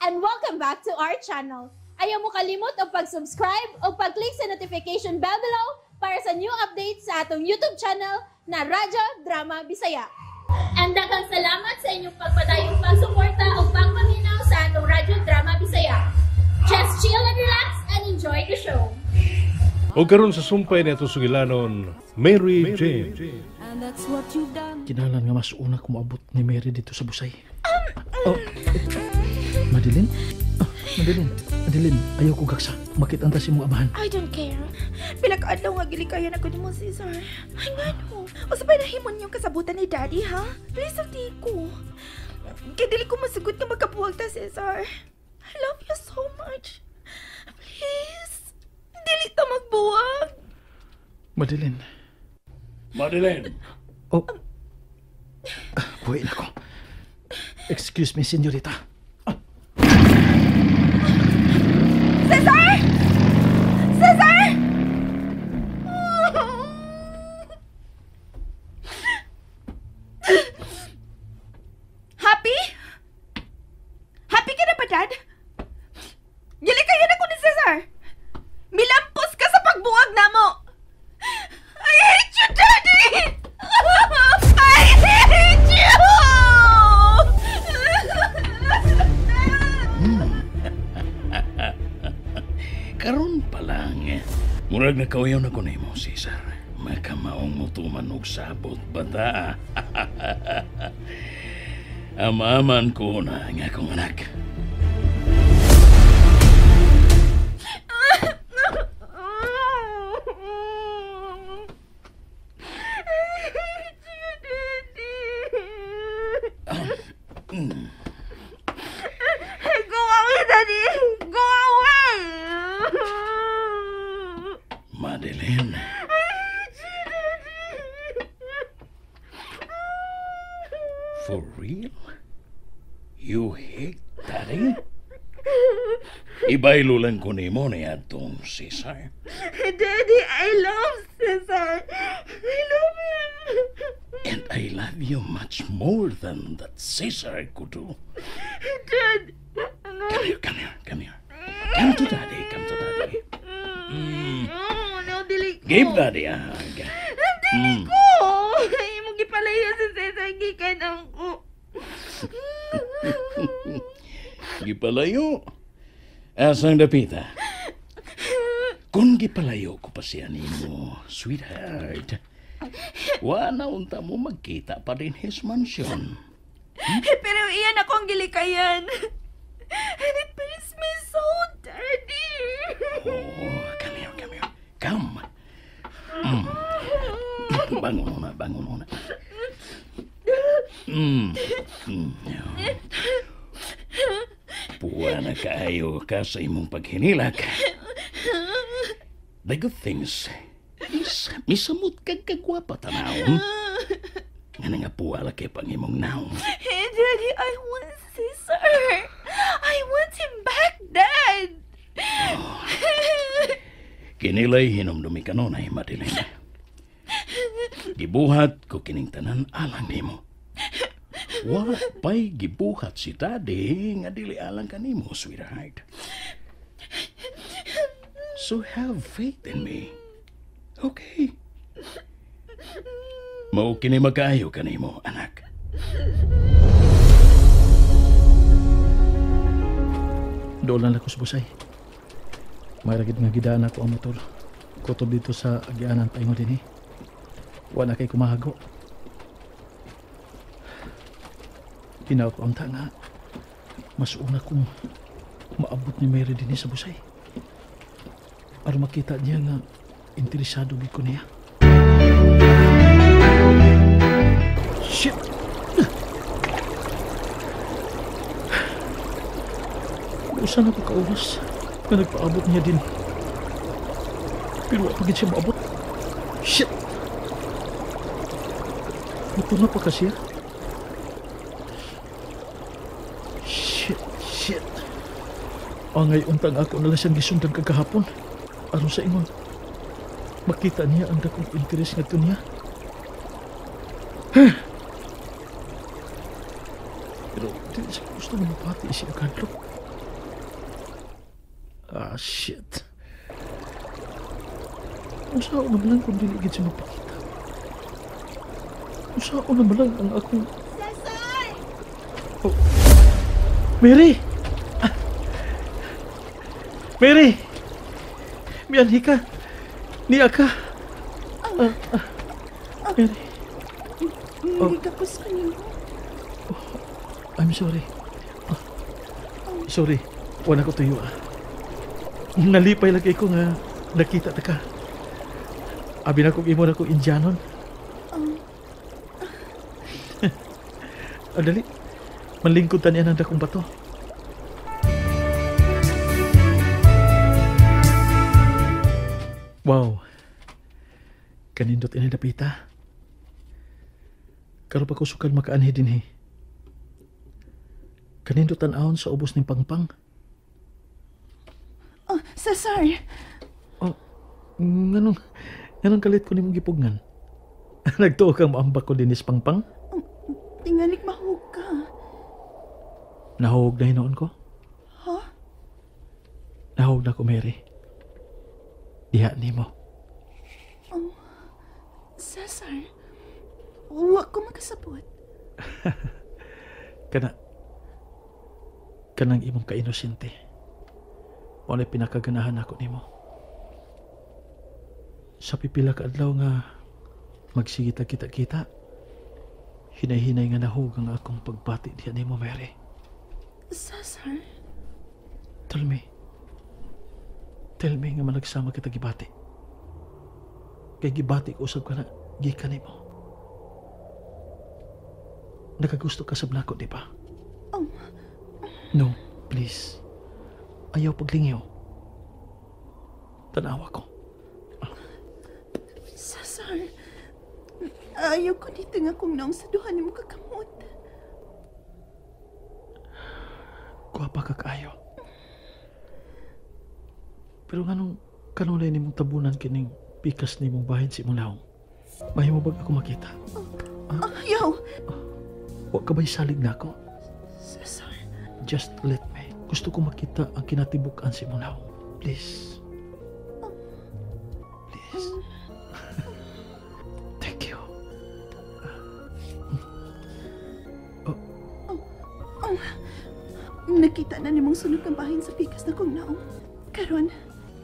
And welcome back to our channel. Ayaw mo kalimot og pag-subscribe o pag-click sa notification bell below para sa new updates sa atong YouTube channel na Radyo Drama Bisaya. And daghang salamat sa inyong pagpadayong pagsuporta o pagpaminaw sa atong Radyo Drama Bisaya. Just chill and relax and enjoy the show. O karon sa sumpay ni atong sugilanon, Mary Jane. And that's what you've done. Kinahanglan nga mas una ko moabot ni Mary dito sa Busay. Oh, Madeline? Ah, Madeline, Madeline, ayaw ko gaksa. Makita ta si mong amahan. I don't care. Pila ka adlaw nga gilikayan ako nimo, Cesar. Ay ngano? Usa pa nahimon yung kasabutan ni Daddy, ha? Please sulti ko. Kay dili ko masugot nga magkabuwag ta, Cesar. I love you so much. Please. Dili ta magbuwag. Madeline. Madeline. Oh. Ah, buhay na ko. Excuse me, senyorita. Ah. Cesar! Cesar! Happy? Happy ka na ba, Dad? Gilikayan ako ni Cesar! Milampos ka sa pagbuwag na mo! I hate you, Daddy! I hate you! Karon pa lang, murag nakauyaw na ko nimo, Cesar. Makamaong mo tuman og sabot bata. Amaman ko na ang akong anak. Go away, Daddy! Go away! Madeline. For real? You hate Daddy? Ibaylo lang ko nimo ni atong Cesar. Daddy, I love Cesar. I love him. And I love you much more than that Cesar could do. Dad. Come here, come here, come here. Come to Daddy, come to Daddy. No, dili ko. Give Daddy a hug. Dili ko. Imong gipalayo si Cesar gikan ako. Gipalayo? Asang dapita? Kung gipalayo ko pa siya nimo, sweetheart, wa na unta mo magkita pa din his mansion. Pero iyan ako ang gilikayan. And it pains me so, Daddy. Oh, come here, come here. Come. Bangon una, bangon una. Puwa na kaayo ka sa imong paghinilak. The good things is misamot kag kagwapa tanawon. Nga nga puwa laki pang imong naong. Hey, Daddy, I want Cesar. I want him back, Dad. Oh. Kinilay hinumdumi ka nun ay, Madeline. Gibuhat ko kining tanan alang nimo. Wa pa'y gibuhat si Daddy nga dili alang kanimo, sweetheart. So have faith in me. Okay? Mao kini magkaayo kanimo, anak. Doon lang ako sa Busay. Maragid nga gidaan ako ang motor. Kutob dito sa agianan paingon din eh. Wala kay kumahago. Tinaw ko ang tanga. Mas una kong maabot ni Mary din sa Busay. Aron makita niya nga interesado gid ko niya. Shit! Usa na ko ka oras nga nagpaabot niya din. Pero wa pa gid siya maabot. Shit! Muto na pa kasi siya. Shit, shit. Angay untang ako nala siyang gisundan kagahapon. Aron sa ingon, makita niya ang dakong interes ngadto niya. Pero di siya gusto nga mapati siya kadlok. Ah, shit. Unsa ako naman lang kung dili gid siya magpakita? Unsa ako naman lang ang akong... Cesar! Oh. Mary! Ah. Mary! Mianhi ka! Niya ka! Mary. Oh. Gikapos ko niyo. Oh, I'm sorry. Oh. Sorry. Wala ko tuyo. Nalipay lagi ko nga nakita ta ka. Abi na kong imo na kong Indianon. Dali. Manlingkod ta niya ng dakong bato. Wow. Kanindot ini dapita. Karon pa ko sukad makaanhi dinhi. Kanindot tan-awon sa ubos ning pangpang. Oh, Cesar. Oh, nganong kalit ko nimong gipugnan? Nagtuo kang maambak ko dinis pangpang? Tingalik mahug ka. Nahug na hinoon ko? Huh? Nahug na ko, Mary. Diha nimo. Oh, Cesar, wa ko makasabot. Kanang imong kainosente. Wala pinakaganahan ako nimo. Sa pipila ka adlaw nga magsigita kita-kita, hinay-hinay nga nahug ang akong pagbati diha nimo, Mary. Cesar? Tell me. Tell me nga managsama kita gibati. Kay gibati ko usab ka na gikan nimo. Nakagusto ka sa nako, di ba? Oh. No, please. Ayaw paglingyaw. Tanawa ko. Cesar, ayaw ko dito nga kung naong sa duha ni mo kakamot. Guwapa ka kaayo. Pero nganong kanunay nimong tabunan kining pikas nimong bahin si imong nawong? Mahimo bag ako makita? Ayaw! Wa ka ba'y salig na ako? Cesar. Just let me. Gusto ko makita ang kinatibukan si imong nawong. Please. Please. Thank you. Oh. Oh. Nakita na nimong sunog ang bahin sa pikas na kong naong. Karon,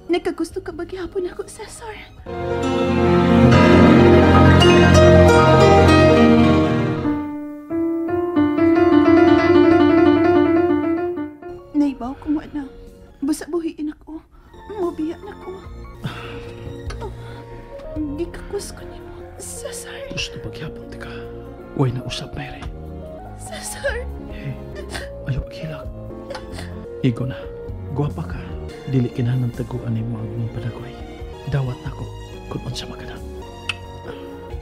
nagkagusto ka ba gihapon ako, Cesar? Naibaw ko mo na. Basta buhiin ako. Mubiya na ko. Oh, gikakus ko nimo, Cesar. Gusto paghapon ti ka. Uy, na usap, Mary. Cesar. Hey, ayaw paghilak. Igo na. Guwapa ka. Dili kinahanglan taguan nimo ang imong panagway. Dawat nako kung unsa magana.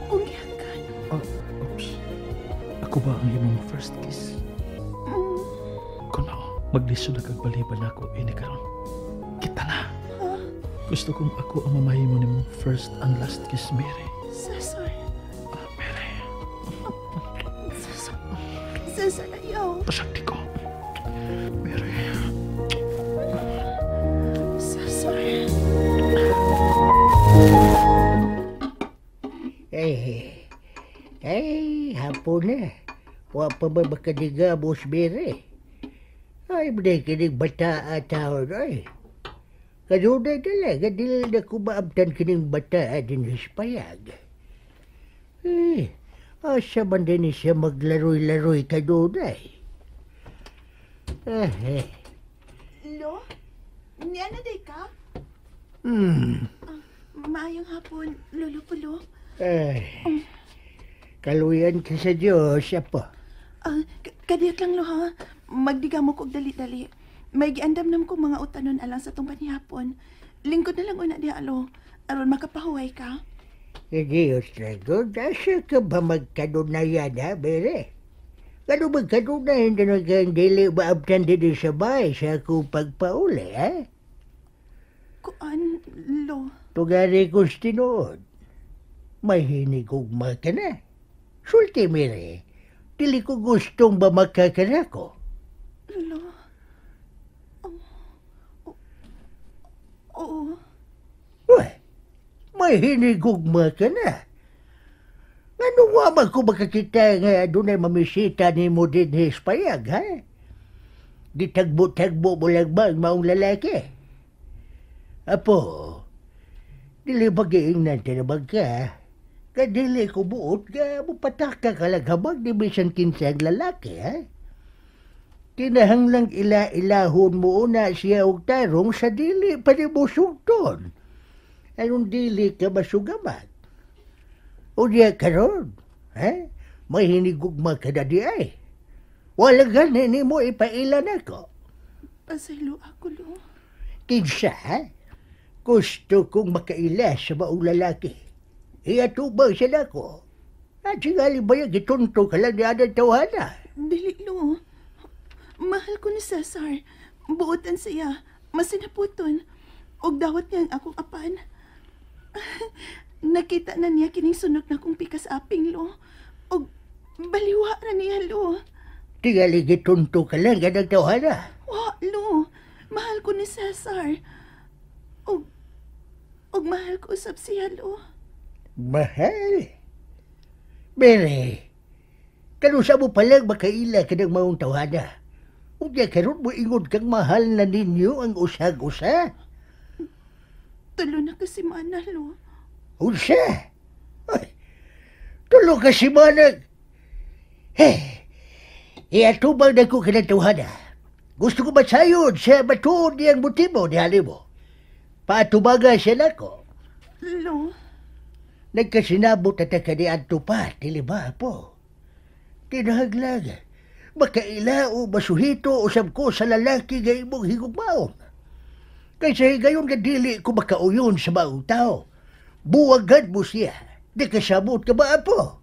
Kung gihakan. Oh, oops. Ako ba ang imong first kiss? Kung mao, maglisod na kag balibal nako ini karon. Kita na. Huh? Gusto kong ako ang mamahimo nimong first and last kiss, Mary. Cesar. Mary. Cesar. Cesar, ayaw. Pasagdi ko. Mary. Cesar. Eh, hapon na. Wa pa ba makadiga, Boss Mary? Ay, bday kining bata at taon, ay. Kanunay talaga, dili na ko maabtan kining bata din sa payag. Eh, asa man din siya maglaroy-laroy kanunay. Eh. Lo? Niya na day ka? Maayong hapon, Lolo Pulo. Eh, kaluyan ka sa Diyos, apo. Kadiyot lang, Lo, ha? Magdiga mo kog dali-dali. May giandam nam ko mga utanon alang sa tong panihapon. Lingkod na lang una diha, Lo. Aron makapahuway ka. Diyos lang, asa ka ba magkanunayan, ha, Bere? Kano magkanunayan na nagkang dili maabtan din sa bahay sa akong pagpauli, ha? Kuan, Lo? Tugari ko sa tinuod. May hinig kong makana. Sulti, Mary. Dili ko gustong ba makakana ko. Lo? Oh. May hinigugma ka na. Ngano nga man ko makakita nga dunay mamisita ni mo dinhi sa payag, ha? Gitagbo-tagbo mo lang ba ang maong lalaki? Apo, dili magiingnan tinabag ka. Kadili ko buot ka, mupataka ka lang habag ni bisan kinsa ang lalaki, ha? Kinahanglang ila-ilahon mo una siya og tarong sa dili pa ni mo sugton. Anong dili ka masugamat? O diya karon, ha? May hinigugma ka na di ay. Wala gani ni mo ipailan ako. Pasaylo ako, lo. Kinsa, ha? Gusto kong makaila sa maong lalaki. Iatubang siya nako. At singali ba yung gitunto ka lang ni Anang Tawhana? Dili, lo. Mahal ko ni Cesar. Buotan siya. Masinaputon. Og dawat niya ang akong apan. Nakita na niya kining sunog na kong pikas aping, lo. Og baliwa na niya, lo. Tingali gitunto ka lang, Anang Tawhana. Wa, lo. Mahal ko ni Cesar. Og mahal ko usab siya, lo. Mahal? Mary, kanusa mo palang makaila ka ng maong tawhana? Unya karon mo ingon kang mahal na ninyo ang usag-usa? Tulo na kasi mana, lo. Unsa? Ay, tulo ka si mana. Hey, iatubang na ko ka ng tawhana. Gusto ko masayon sa matuod niyang motibo ni Halimo. Paatubaga siya nako. Lo? Nagkasinabot at ka ni Anto pa, dili ba po? Kinahanglan, makaila o masuhito usab ko sa lalaki nga imong higugmaon. Kaysa higayon nga dili ko makauyon sa maong tao. Buwagan mo siya, di kasabot ka ba po?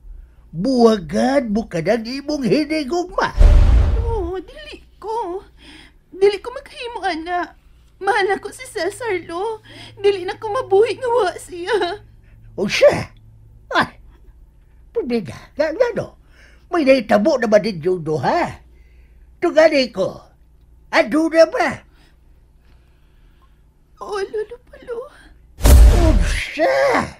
Buwagan mo ka ng imong hinigugma. Oo, dili ko. Dili ko makahimo, ana. Mahal ako si Cesar, lo. Dili na ko mabuhi nga wa siya. O siya? Ay, pabida, gano? May naitabo na ba din yung duha? Tugani ko, ado na ba? Oo, Lolo Polo. O siya?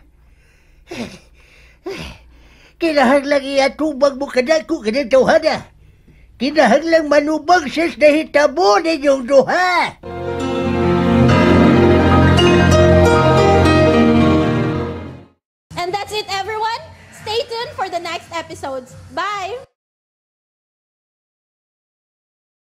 Kinahanglang iatubag mo kanako kanang tawhana. Kinahanglang manubag siya sa nahitabo ninyong duha. And that's it, everyone. Stay tuned for the next episodes. Bye!